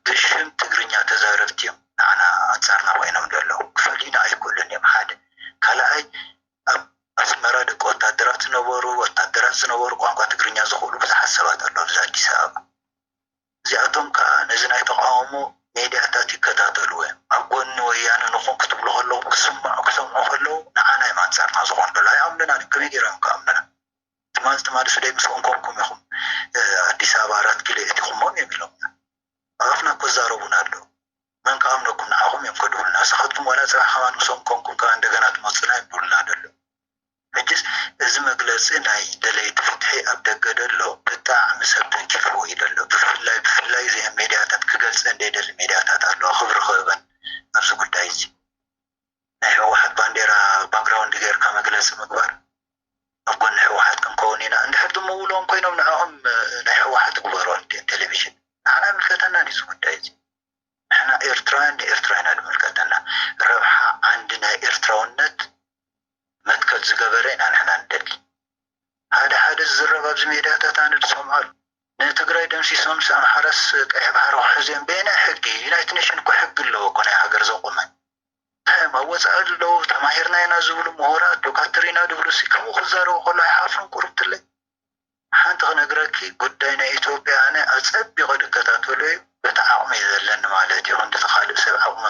ብሽም ትግርኛ ተዛረብቲ እዮም ንዓና ኣንጻርና ኮይኖም ዘለዉ ክፈልዩና ኣይክእሉን እዮም ሓደ ካልኣይ ኣብ ኣስመራ ደቂ ወታደራት ዝነበሩ ወታደራት ዝነበሩ ቋንቋ ትግርኛ ዝኽእሉ ብዙሓት ሰባት ኣለዉ ኣብዚ ኣዲስ ኣበባ እዚኣቶም ከኣ ነዚ ናይ ተቃውሞ ሜድያታት ይከታተልዎ እዮም ኣብ ጎኒ ወያነ ንኹን ክትብሉ ከለዉ ክስምዑ ክሰምዑ ከለዉ ንዓና እዮም ኣንጻርና ዝኾኑ ዘለዉ ኣይኣምኑናን እዮም ከመይ ገይሮም ከኣምኑና ትማል ትማል ስደይ ምስኦም ኮንኩም ኢኹም ኣዲስ ኣበባ ኣራት ኪሎ እቲኹሞም እዮም ኢሎምና ኣፍና እኮ ዛረቡና ኣለዉ መን ከኣምነኩም ንዓኹም እዮም ከድብሉና ንስኻትኩም ዋላ ፅባሕ ከማን ምስኦም ኮንኩም ከዓ እንደገና ትመፁና እዮም ድብሉና ደሎ ሕጅስ እዚ መግለፂ ናይ ደለይቲ ፍትሒ ኣብ ደገ ደሎ ብጣዕሚ ሰብ ተንኪፍዎ እዩ ደሎ ብፍላይ ብፍላይ እዚአን ሜድያታት ክገልፀ እንደይደሊ ሜድያታት ኣለዋ ክብሪ ክህበን ኣብዚ ጉዳይ እዚ ናይ ህወሓት ባንዴራ ባክግራውንድ ጌርካ መግለፂ ምግባር ኣብ ጎኒ ህወሓት ክንከውን ኢና እንድሕር ዝምውልዎም ኮይኖም ንዕኦም ናይ ህወሓት ግበሩ ቴሌቪዥን ንዓና ይምልከተና ድዚ ጉዳይ እዚ ንሕና ኤርትራውያን ንኤርትራ ኢና ዝምልከተና ረብሓ ዓንዲ ናይ ኤርትራውነት መትከል ዝገበረ ኢና ንሕና ንደሊ ሓደ ሓደ ዝዝረብ ኣብዚ ሜድያታት ኣነ ዝሰምዖ ኣሎ ንትግራይ ደምሲሶምስ ኣምሓራስ ቀይሕ ባሕሪ ክሕዙ እዮም በየናይ ሕጊ ዩናይትድ ኔሽን እኮ ሕጊ ኣለዎ እኮ ናይ ሃገር ዘቑመን እንታይ እዮም ኣብ ወፃኢ ኣለዉ ተማሂርና ኢና ዝብሉ ምሁራት ዶካትር ኢና ዝብሉ ሲ ከምኡ ክዛረቡ ከሎ ኣይሓፍሩን ቁርብትለይ ሓንቲ ክነግረኪ ጉዳይ ናይ ኢትዮጵያ ኣነ ኣፀቢቐ ዝከታተሎ እዩ በቲ ዓቕሚ እዩ ዘለኒ ማለት እዩ ክንዲ እቲ ካልእ ሰብ ዓቕሚ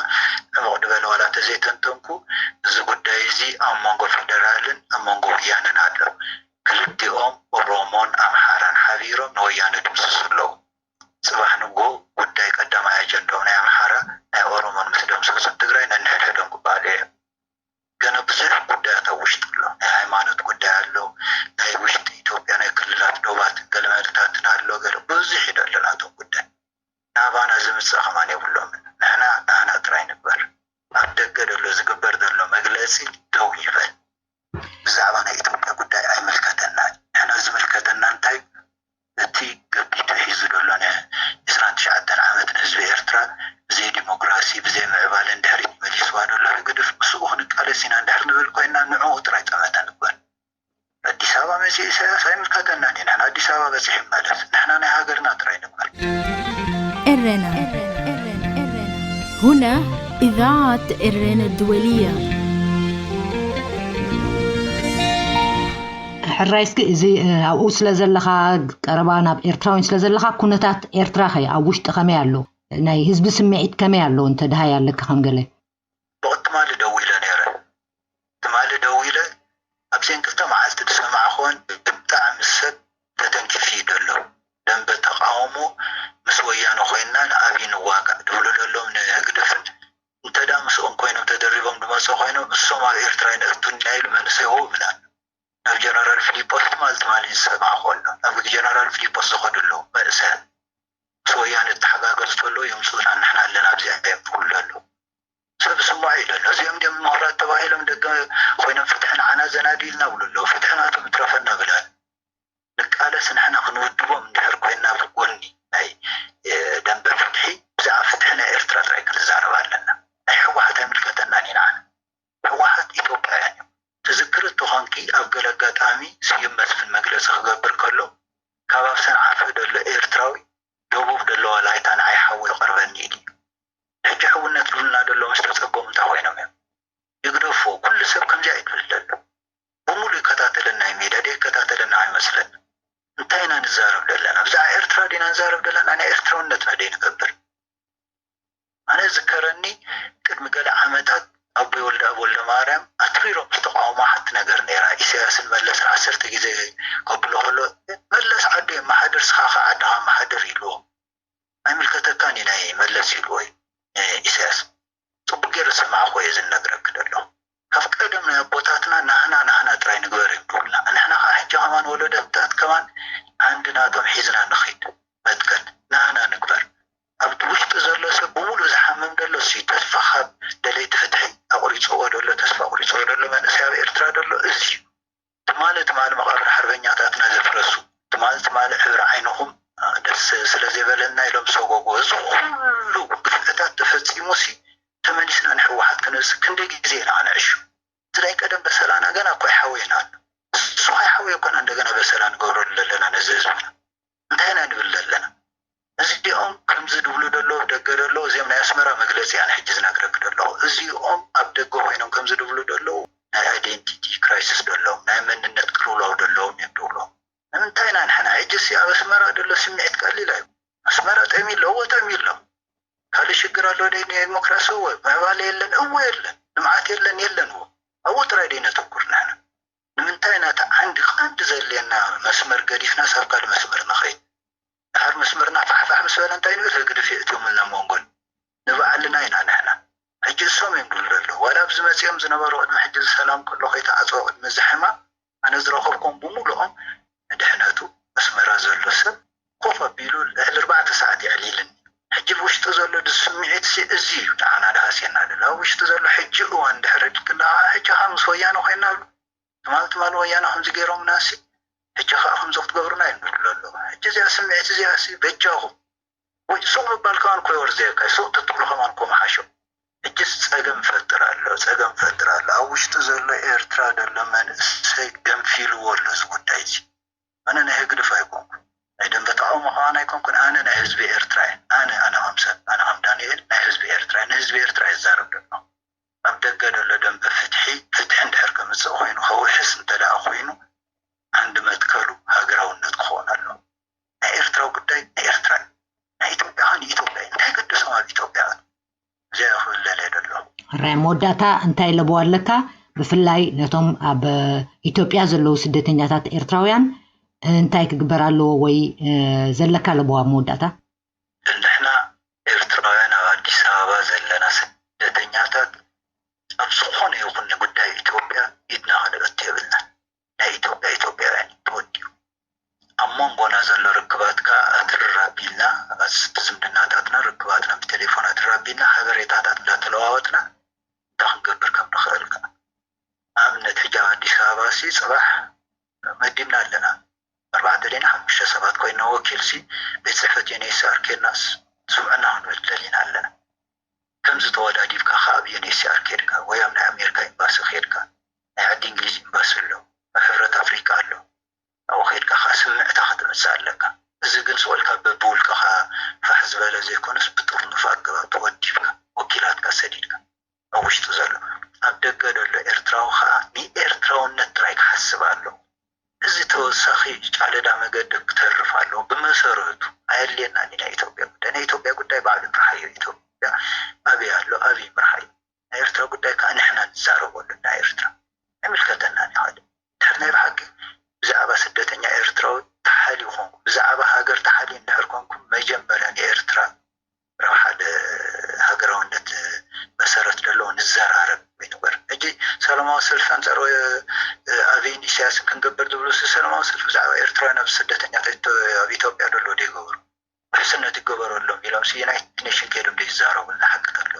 ዕሙቕ ዝበለ ዋላ ተዘይተንተንኩ እዚ ጉዳይ እዚ ኣብ መንጎ ፌደራልን ኣብ መንጎ ወያነን ኣሎ ክልቲኦም ኦሮሞን ኣምሓራን ሓቢሮም ንወያነ ድምስሱ ኣለዉ ፅባሕ ንግሆ ጉዳይ ቀዳማይ ኣጀንዳኦም ናይ ኣምሓራ ናይ ኦሮሞን ምስ ደምሰሱን ትግራይ ነንሕድሕዶም ክበሃሉ እዮም ገና ብዙሕ ጉዳያት ኣብ ውሽጢ ኣሎ ናይ ሃይማኖት ጉዳይ ኣሎ ናይ ውሽጢ ኢትዮጵያ ናይ ክልላት ዶባትን ገለመለታትን ኣሎ ገለ ብዙሕ እዩ ኣሎ ናቶም ጉዳይ ናባና ዝምፅእ ከማን የብሎምን ንሕና ናህና ጥራይ ንግበር ኣብ ደገ ዘሎ ዝግበር ዘሎ መግለፂ ደው ይበል ብዛዕባ ናይ ኢትዮጵያ ጉዳይ ኣይምልከተና ንሕና ዝምልከተና እንታይ እቲ ገቢቱ ሒዙ ዘሎ ን ዕስራን ትሽዓተን ዓመት ንህዝቢ ኤርትራ ብዘይ ዲሞክራሲ ብዘይ ምዕባለ ንድሕሪት መሊስዋ ዘሎ ህግድፍ ምስኡ ክንቃለስ ኢና እንድሕር ንብል ኮይና ንዕኡ ጥራይ ጠመተ ንግበር ኣዲስ ኣበባ መፂኡ ኢሳያስ ኣይምልከተናን እዩ ንሕና ኣዲስ ኣበባ በፂሑ ይመለስ ንሕና ናይ ሃገርና ጥራይ ንግበር ኤረና هنا إذاعة إرنا الدولية ሕራይ እስኪ እዚ ኣብኡ ስለ ዘለኻ፣ ቀረባ ናብ ኤርትራውያን ስለ ዘለኻ፣ ኩነታት ኤርትራ ኸ ኣብ ውሽጢ ከመይ ኣሎ? ናይ ህዝቢ ስምዒት ከመይ ኣሎ እንተ ደሃይ ኣለካ ከም ገለ? ብቕትማሊ ደዊለ ነይረ። ትማሊ ደዊለ ኣብዘን ክልተ መዓልቲ ዝሰማዕኹወን ብጣዕሚ ሰብ ተተንኪፊ እዩ ዘሎ። ደንበ ተቃውሞ ምስ ወያነ ኮይንና ንኣብይ ንዋጋእ ድብሉ ዘለዉ ንህግደፍን እንተ ደኣ ምስኦም ኮይኖም ተደሪቦም ድመፁ ኮይኖም እሶም ኣብ ኤርትራ ይነእቱን ኢና ኢሉ መንእሰይ ሆ ብላን ናብ ጀነራል ፊሊጶስ ትማል ትማሊ ዝሰማዕኹ ኣሎ። ናብ ጀነራል ፊሊጶስ ዝኸዱ ኣለዉ መንእሰያት ምስ ወያነ ተሓጋገዙ ተለዉ የምፅኡና ንሕና ኣለና ኣብዚኣ እዮም ትብሉ ኣለዉ። ሰብ ስምዖ ኢለ ኣሎ። እዚኦም ድዮም ምሁራት ተባሂሎም ደገ ኮይኖም ፍትሒ ንዓና ዘናድዩልና ብሉ ኣለዉ። ፍትሒ ናቶም ይትረፈና ብላል። ንቃለስ ንሕና ክንውድቦም እንድሕር ኮይንና ብጎኒ ናይ ደንበ ፍትሒ ብዛዕባ ፍትሒ ናይ ኤርትራ ጥራይ ክንዛረብ ኣለና። ናይ ህወሓት ኣይምልከተናን ኢና። ህወሓት ኢትዮጵያውያን እዮም። ትዝክሪ እንተኾንኪ ኣብ ገለ ኣጋጣሚ ስዩም መስፍን መግለፂ ክገብር ከሎ ካብ ኣብ ሰንዓፈ ደሎ ኤርትራዊ ደቡብ ደሎ ዋላይታ ንዓይ ሓወይ ቀርበኒ ኢሉ እዩ። ሕጂ ሕውነት ዝብሉና ደሎ ምስ ተፀገሙ እንታይ ኮይኖም እዮም? ይግደፎ። ኩሉ ሰብ ከምዚኣ እዩ ዝብል ዘሎ። ብሙሉ ይከታተለና እዩ ሜዳ ደ ይከታተለና ኣይመስለን። እንታይ ኢና ንዛረብ ዘለና? ብዛዕባ ኤርትራ ዲና ንዛረብ ዘለና? ናይ ኤርትራውነትና ደ ንገብር? ኣነ ዝከረኒ ቅድሚ ገለ ዓመታት ኣቦይ ወልደ ኣብ ወልደ ማርያም ኣትሪሮም ዝተቃወሞ ሓንቲ ነገር ነይራ። ኢሳያስን መለስን ዓሰርተ ግዜ ከብሎ ከሎ መለስ ዓዱ የመሓድር ስኻ ከዓ ዓድኻ መሓድር ይብልዎ። ኣይምልከተካን እዩ ናይ መለስ ይብልዎ እዩ ኢሳያስ። ፅቡቅ ገይረ ዝሰማዕኩ እየ ዝነግረክ ደሎ። ካብ ቀደም ናይ ኣቦታትና ናህና ናህና ጥራይ ንግበር እዮም ድብሉና። ንሕና ከዓ ሕጂ ከማን ወለደታት ከማን ዓንዲ ናቶም ሒዝና ንኺድ መትከል ናህና ንግበር። ኣብቲ ውሽጢ ዘሎ ሰብ ብምሉእ ዝሓምም ደሎ እሱ እዩ። ተስፋ ካብ ደለይቲ ፍትሒ ኣቑሪፅዎ ደሎ ተስፋ ኣቑሪፅዎ ደሎ መንእሰይ ኣብ ኤርትራ ደሎ እዚ እዩ። ትማሊ ትማሊ መቓብር ሓርበኛታትና ዘፍረሱ ትማሊ ትማሊ ሕብሪ ዓይንኹም ደስ ስለ ዘይበለና ኢሎም ሰጎጎ እዚ ኩሉ ግፍዕታት ተፈፂሙ ሲ ተመሊስና ንሕወሓት ክንስ ክንደይ ግዜ ኢና ክንዕሹ እዚ ናይ ቀደም በሰላና ገና እኮ ይሓወየና ኣሎ እሱ ከይሓወየ እኮና እንደገና በሰላ ንገብረሉ ዘለና ነዚ ህዝብና እንታይ ኢና ንብል ዘለና እዚኦም ከምዚ ድብሉ ደለዉ ደገ ደለዉ እዚኦም ናይ ኣስመራ መግለፂ ኣነ ሕጂ ዝነግረክ ደለኹ እዚኦም ኣብ ደገ ኮይኖም ከምዚ ድብሉ ደለዉ ናይ ኣይደንቲቲ ክራይሲስ ደለዎም ናይ መንነት ቅልውላው ደለዎም እዮም ድብሉ ንምንታይ ኢና ንሕና ሕጂ ሲ ኣብ ኣስመራ ደሎ ስምዒት ቀሊል ኣዩ ኣስመራ ጠሚ ኣሎ እወ ጠሚ ኣሎ ካልእ ሽግር ኣሎ ደ ዲሞክራሲ እወ ምዕባለ የለን እወ የለን ልምዓት የለን የለን እወ ኣብኡ ጥራይ ደ ነተኩር ንሕና ንምንታይ ናታ ዓንዲ ቀንዲ ዘድልየና መስመር ገዲፍና ሳብ ካልእ መስመር ንኸይድ? ድሓር መስመርና ፋሕፋሕ ምስ በለ እንታይ ንብል ህግድፍ የእትዮም ኢልና መንጎል ንባዕልና ኢና ንሕና። ሕጂ እሶም እዮም ድብሉ ዘለዉ። ዋላ ኣብዚ መጺኦም ዝነበሩ ቅድሚ ሕጂ እዚ ሰላም ከሎ ከይተዓጽወ ቅድሚ እዚ ሕማም ኣነ ዝረኸብኮም ብምሉኦም ንድሕነቱ ኣስመራ ዘሎ ሰብ ኮፍ ኣቢሉ ልዕሊ ኣርባዕተ ሰዓት የዕሊልኒ። ሕጂ ብውሽጢ ዘሎ እዚ ስምዒትሲ እዚ እዩ ንዓና ድሃስየና ዘሎ። ኣብ ውሽጢ ዘሎ ሕጂ እዋን እንድሕር ሪድክና ከዓ ሕጂ ከዓ ምስ ወያነ ኮይንና ኣሎ። ትማል ትማል ወያነ ከምዚ ገይሮምና ሲ ሕጂ ከዓ ከምዚ ክትገብሩና እዮም ዝብሉ ኣለዉ። ሕጂ እዚኣ ስምዒት እዚኣ ሲ በጃኹም ወይ ሱቕ ምባል ከማን እኮ የወርዘየካ እዩ። ሱቕ ተትብሎ ከማን እኮ ምሓሾ። ሕጂስ ጸገም ፈጥር ኣሎ፣ ጸገም ፈጥር ኣሎ። ኣብ ውሽጢ ዘሎ ኤርትራ ዘሎ መንእሰይ ገንፊልዎ ኣሎ እዚ ጉዳይ እዚ። ኣነ ናይ ህግድፍ ኣይኮንኩን ናይ ደንበ ተቃውሞ ከማን ኣይኮንኩን ኣነ ናይ ህዝቢ ኤርትራ እየ ኣነ ኣነ ከም ሰብ ኣነ ከም ዳንኤል ናይ ህዝቢ ኤርትራ እየ ንህዝቢ ኤርትራ እየ ዝዛረብ ደለኹ ኣብ ደገ ደሎ ደንበ ፍትሒ ፍትሒ እንድሕር ከምጽእ ኮይኑ ከውሕስ እንተ ደኣ ኮይኑ ዓንዲ መትከሉ ሃገራውነት ክኸውን ኣለዎ ናይ ኤርትራ ጉዳይ ናይ ኤርትራ እዩ ናይ ኢትዮጵያ ከ ንኢትዮጵያ እዩ እንታይ ገደሶም ኣብ ኢትዮጵያ እዚኣ ክብለለ ደሎ። ሕራይ መወዳእታ እንታይ ለበዋ ኣለካ? ብፍላይ ነቶም ኣብ ኢትዮጵያ ዘለዉ ስደተኛታት ኤርትራውያን እንታይ ክግበር ኣለዎ ወይ ዘለካ ለበዋ መወዳእታ? ንሕና ኤርትራውያን ኣብ ኣዲስ ኣበባ ዘለና ስደተኛታት ኣብ ዝኾነ ይኹን ንጉዳይ ኢትዮጵያ ኢድና ክንእቱ የብልናን። ናይ ኢትዮጵያ ኢትዮጵያውያን እዩ ተወዲኡ። ኣብ መንጎና ዘሎ ርክባት ከኣ ኣትርር ኣቢልና ኣስቲ ዝምድናታትና ርክባትና ብቴሌፎን ኣትርር ኣቢልና ሓበሬታታት እንዳተለዋወጥና እንታይ ክንገብር ከም ንኽእል ከኣ ንኣብነት ሕጂ ኣብ ኣዲስ ኣበባ ሲ ጽባሕ መዲብና ኣለና ኣርባዕተ ዲና ሓሙሽተ ሰባት ኮይንና ወኪል ሲ ቤት ጽሕፈት ዩኤንኤችሲኣር ኬድናስ ስምዑና ክንብል ደሊና ኣለና። ከምዚ ተወዳዲብካ ከ ኣብ ዩኤንኤችሲኣር ኬድካ ወይ ኣብ ናይ ኣሜሪካ ኤምባሲ ኬድካ ናይ ዓዲ እንግሊዝ ኤምባሲ ኣሎ ኣብ ሕብረት ኣፍሪቃ ኣሎ ኣብኡ ኬድካ ከ ስምዕታ ከተምጽእ ኣለካ። እዚ ግን ስቕ ኢልካ በብውልቅኻ ፋሕ ዝበለ ዘይኮነስ ብጥርኑፍ ኣገባብ ተወዲብካ ወኪላትካ ሰዲድካ ኣብ ውሽጢ ዘሎ ኣብ ደገ ዘሎ ኤርትራዊ ከኣ ንኤርትራውነት ጥራይ ክሓስብ ኣለዎ። እዚ ተወሳኺ ጫለዳ መገዲ ክተርፍ ኣለዎ። ብመሰረቱ ኣየድልየናን እዩ ናይ ኢትዮጵያ ጉዳይ። ናይ ኢትዮጵያ ጉዳይ ባዕሉ ጥራሕ እዩ። ኢትዮጵያ ኣበይ ኣሎ፣ ኣበይ ይምርሓ እዩ። ናይ ኤርትራ ጉዳይ ከዓ ንሕና ንዛረበሉ፣ ናይ ኤርትራ ኣይምልከተናን እዩ። ሓደ ድሕር ናይ ብሓቂ ብዛዕባ ስደተኛ ኤርትራዊ ተሓልዩ ኮንኩም፣ ብዛዕባ ሃገር ተሓልዩ እንድሕር ኮንኩም፣ መጀመርያ ንኤርትራ ረብሓ ሃገራውነት መሰረት ዘለዎ ንዘራረብ ይንበር። ሕጂ ሰላማዊ ሰልፊ ኣንጻር ኣብይን ኢሳያስን ክንገብር ዝብሉ፣ ሰላማዊ ሰልፊ ብዛዕባ ኤርትራውያን ኣብ ስደተኛታት ኣብ ኢትዮጵያ ዘሎ ዶ ይገብሩ? ውሕስነት ይገበረሎም ኢሎም ዩናይትድ ኔሽን ከይዶም ዶ ይዛረቡ? ንሓቂ ተሎ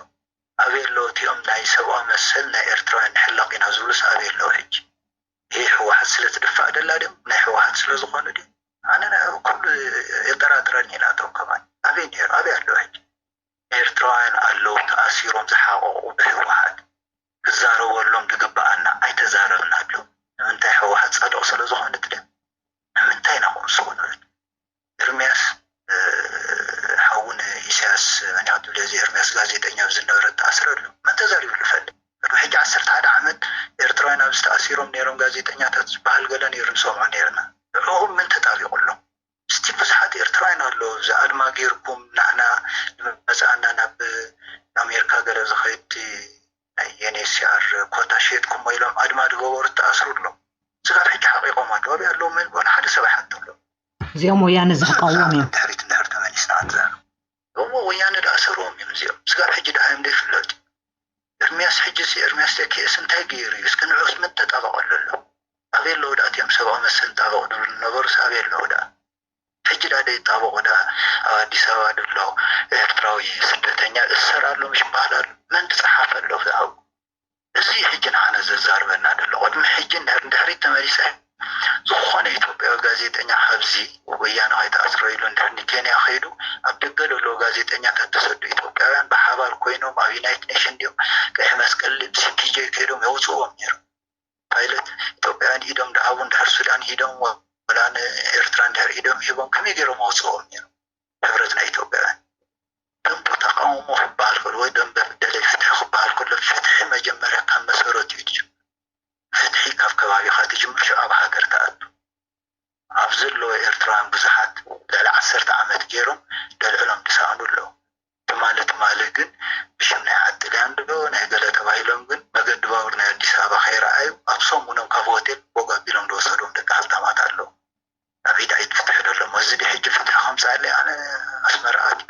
ኣበይ ኣለዉ እቲኦም ናይ ሰብኣዊ መሰል ናይ ኤርትራውያን ንሕለቕ ኢና ዝብሉስ ኣበይ ኣለዉ? ሕጂ ይህ ህወሓት ስለ ትድፋእ ደላ ድዮም? ናይ ህወሓት ስለ ዝኾኑ ድዮም? ኣነ ኩሉ የጠራጥረኒ ናቶም ከማን ኣበይ ነይሩ? ኣበይ ኣለዉ? ሕጂ ኤርትራውያን ኣለዉ ተኣሲሮም ዝሓቐቑ ብህወሓት። ክዛረበሎም ዝግበኣና ኣይተዛረብናሎም። ንምንታይ? ህወሓት ፃድቕ ስለ ዝኾነት ድያ? ንምንታይ ኢና ከምኡ ዝኾነሉ? ኤርሚያስ ሓውን ኢሳያስ መን ትብለ? እዚ ኤርሚያስ ጋዜጠኛ ኣብ ዝነበረ ተኣስረሉ መን ተዛሪቡ ዝፈልጥ? ቅድሚ ሕጂ ዓሰርተ ሓደ ዓመት ኤርትራውያን ኣብዚ ተኣሲሮም ነይሮም ጋዜጠኛታት ዝበሃል ገለ ነይሩ ንሰምዖ ነይርና። ንዕኦም መን ተጣቢቑሎም? እስቲ ብዙሓት ኤርትራውያን ኣለዉ እዚ ኣድማ ጌርኩም ንሕና ንመጻእና ናብ ኣሜሪካ ገለ ዝኸይድ ናይ ዩኤንኤችሲኣር ኮታ ሸጥኩሞ ኢሎም ኣድማ ዝገበሩ ተኣስሩ ኣለዉ። ስጋብ ሕጂ ሓቂቖም ኣለዉ። ኣበይ ኣለዉ? መን ዋላ ሓደ ሰብ ኣይሓተሎም። እዚኦም ወያነ ዝሕቀዎም እዮም። ድሕሪት እንድሕር ተመሊስና ክንዛረብ እሞ ወያነ ዝኣሰርዎም እዮም እዚኦም። ስጋብ ሕጂ ደኣ እዮም ዘይፍለጡ። ኤርሚያስ ሕጂ ሲ ኤርሚያስ ዘኪኤስ እንታይ ገይሩ እዩ? እስኪ ንዑስ መን ተጣበቐሉ ኣሎ? ኣበይ ኣለዉ ደኣ እቲኦም ሰብኣዊ መሰል ጣበቕ ድብሉ ዝነበሩስ ኣበይ ኣለዉ ደኣ? ሕጂ ደኣ ዘይጣበቑ ደኣ ኣብ ኣዲስ ኣበባ ድሎ ኤርትራዊ ስደተኛ እሰር ኣሎ ምሽ ይበሃል ኣሎ። መን ዝፀሓፈ ኣሎ ዝሃቡ? እዚ ሕጂ ንዓና ዘዛርበና ዘሎ ቅድሚ ሕጂ እንድሕር ንድሕሪት ተመሊሰ ዝኾነ ኢትዮጵያዊ ጋዜጠኛ ካብዚ ወያነ ከይተኣስረ ኢሉ እንድሕር ንኬንያ ከይዱ ኣብ ደገ ዘለዉ ጋዜጠኛታት ተሰዱ ኢትዮጵያውያን ብሓባር ኮይኖም ኣብ ዩናይትድ ኔሽን ድዮም ቀይሕ መስቀል ሲፒጄ ከይዶም የውፅዎም ነይሮም። ፓይለት ኢትዮጵያውያን ኢዶም ደሃቡ እንድሕር ሱዳን ሂዶም ወላ ንኤርትራ እንድሕር ኢዶም ሂቦም ከመይ ገይሮም ኣውፅዎም ነይሮም? ሕብረት ናይ ኢትዮጵያውያን ደንበ ተቃውሞ ክበሃል ከሎ ወይ ደንበ ደለይ ፍትሒ ክበሃል ከሎ ፍትሒ መጀመርያ ካብ መሰረቱ እዩ ትጅምር። ፍትሒ ካብ ከባቢኻ ትጅምር ሽዑ ኣብ ሃገር ትኣቱ። ኣብዚ ዘለዉ ኤርትራውያን ብዙሓት ልዕሊ ዓሰርተ ዓመት ገይሮም ደልዕሎም ዝሰኣኑ ኣለዉ። ትማሊ ትማሊ ግን ብሽም ናይ ዓጥልያን ዶ ናይ ገለ ተባሂሎም ግን መገዲ ባቡር ናይ ኣዲስ ኣበባ ከይረኣዩ ኣብ ሰሙኖም ካብ ሆቴል ቦግ ኣቢሎም ዝወሰድዎም ደቂ ሃብታማት ኣለዉ። ኣብ ኢድ ኣይድ ፍትሒ ዶ ኣለዎም? እዚ ዲ ሕጂ ፍትሒ ከምፅኣለይ ኣነ ኣስመራ ኣትዩ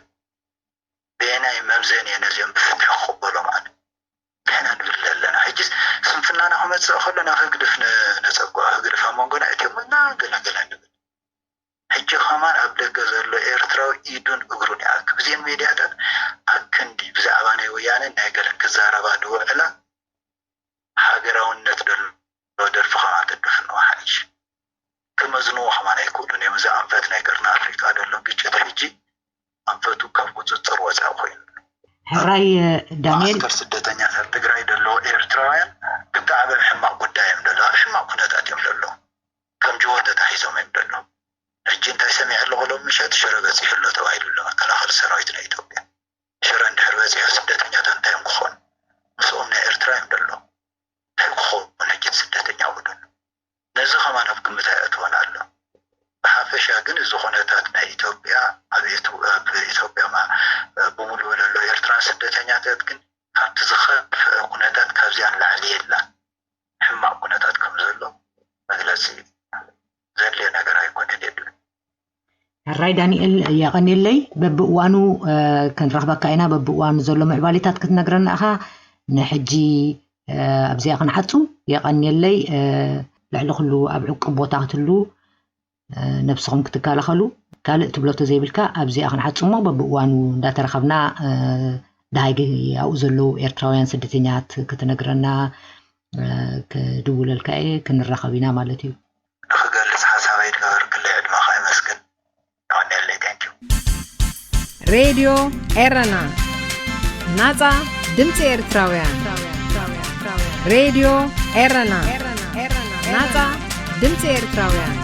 በየናይ መምዘኒ እየ ነዚኦም ብፍትሒ ክቕበሎም ኣነ? ንሕና ንብል ዘለና ሕጂ ስንፍናና ክመፅእ ከሎ ናብ ህግድፍ ነፀግዖ። ህግድፍ ኣብ መንጎና እትዮም እና ገለ ገለ ንብል። ሕጂ ከማን ኣብ ደገ ዘሎ ኤርትራዊ ኢዱን እግሩን ይኣክብ። እዚን ሜድያታት ኣክንዲ ብዛዕባ ናይ ወያነን ናይ ገለን ክዛረባ ዝውዕላ ሃገራውነት ደሎ ደርፊ ከማን ተድፍንዎ ሓይሽ። ክመዝንዎ ከማን ኣይክእሉን እዮም። እዚ ኣንፈት ናይ ቀርኒ ኣፍሪቃ ደሎ ግጭት ሕጂ ኣንፈቱ ካብ ቁፅፅር ወፃኢ ኮይኑ። ሕራይ ዳንኤል። ማእስከር ስደተኛታት ትግራይ ደለዉ ኤርትራውያን ብጣዕሚ ኣብ ሕማቕ ጉዳይ እዮም ደለዉ። ኣብ ሕማቕ ኩነታት እዮም ደለዉ። ከም ጅሆ ተታሒዞም እዮም ደለዉ። ሕጂ እንታይ ሰሚዐ ኣለኹ ሎም ምሸት ሽረ በፂሑ ኣሎ ተባሂሉ ኣሎ መከላኸሊ ሰራዊት ናይ ኢትዮጵያ። ሽረ እንድሕር በፂሑ ስደተኛታት እንታይ እዮም ክኾኑ? ምስኦም ናይ ኤርትራ እዮም ደለዉ። እንታይ ክኸውን ሕጂ ስደተኛ ውዱን ነዚ ከማን ኣብ ግምት ኣየእትወን ኣሎ። ብሓፈሻ ግን እዚ ኩነታት ናይ ኢትዮጵያ ኣብ ኢትዮጵያ ብሙሉእ ለሎ ኤርትራን ስደተኛታት ግን ካብቲ ዝኸፍአ ኩነታት ካብዚኣ ንላዕሊ የላን። ሕማቕ ኩነታት ከም ዘሎ መግለፂ ዘድልዮ ነገር ኣይኮነን የድልን። ሕራይ ዳንኤል የቐንየለይ። በብእዋኑ ክንረኽበካ ኢና። በብእዋኑ ዘሎ ምዕባሌታት ክትነግረና ኢኻ። ንሕጂ ኣብዚኣ ክንዓጹ። የቐንየለይ። ልዕሊ ኩሉ ኣብ ዕቁብ ቦታ ክትህሉ ነብስኹም ክትከላኸሉ። ካልእ ትብሎ ተዘይብልካ ኣብዚኣ ክንዓጹ እሞ በብእዋኑ እንዳተረኸብና ደሃይ ኣብኡ ዘለዉ ኤርትራውያን ስደተኛት ክትነግረና ክድውለልካ እየ። ክንራኸብ ኢና ማለት እዩ። ንኽገልጽ ሓሳበይ ዝገበርክለይ ዕድመኻ የመስግን። የቐንየለይ። Thank you። ሬድዮ ኤረና፣ ናጻ ድምጺ ኤርትራውያን። ሬድዮ ኤረና፣ ናጻ ድምጺ ኤርትራውያን።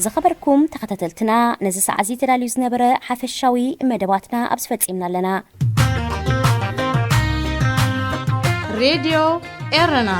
ዝኸበርኩም ተኸታተልትና፣ ነዚ ሰዓት እዚ ተዳልዩ ዝነበረ ሓፈሻዊ መደባትና ኣብዚ ፈጺምና ኣለና። ሬድዮ ኤረና።